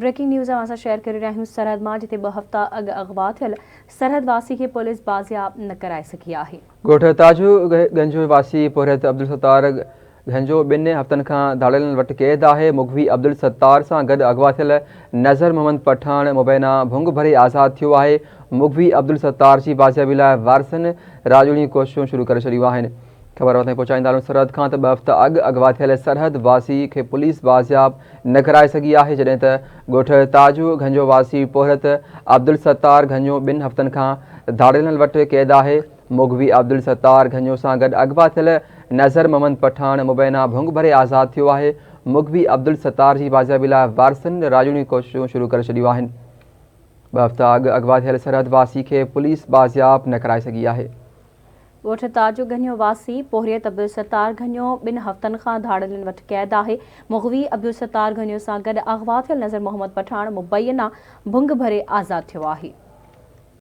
Breaking news اوهان سان share ڪري رهيا آهيون سرحد مان جتي ٻه هفتا اڳ اغوا ٿيل سرحد واسي کي پوليس بازياب نه ڪرائي سگهي آهي. ڳوٺ تاجو گنجو واسي پورهيت عبدالستار گهنجو ٻن هفتن کان ڌاڙيلن وٽ قيد آهي، مغوي عبدالستار سان گڏ اغوا ٿيل نظر محمد پٺاڻ مبينا ڀنگ ڀري آزاد ٿيو آهي، مغوي عبدالستار جي بازيابي لاء وارثن راڄوڻي ڪوششون شروع ڪري ڇڏيون آهن. خبر اوهان تائين پهچائيندا هلون سرحد کان ته ٻه هفتا اڳ اغوا ٿيل سرحد واسي کي پوليس بازياب نه ڪرائي سگهي آهي جڏهن ته ڳوٺ تاجو گهنجو واسي پورهيت عبدالستار گهنجو ٻن هفتن کان ڌاڙيلن وٽ قيد آهي مغوي عبدالستار گهنجو سان گڏ اغوا ٿيل نظر محمد پٺاڻ مبينا ڀنگ ڀري آزاد ٿيو آهي مغوي عبدالستار جي بازيابي لاء وارثن راڄوڻيون ڪوششون شروع ڪري ڇڏيون آهن ٻه هفتا اڳ اغوا ٿيل سرحد واسي کي پوليس بازياب نه ڪرائي سگهي آهي. ڳوٺ تاجو گهنيو واسي پورهيت عبدالستار گهنيو ٻن هفتن کان ڌاڙيلن وٽ قيد آهي، مغوي عبدالستار گهنيو سان گڏ اغوا ٿيل نظر محمد پٺاڻ مبينا ڀنگ ڀري آزاد ٿيو آهي.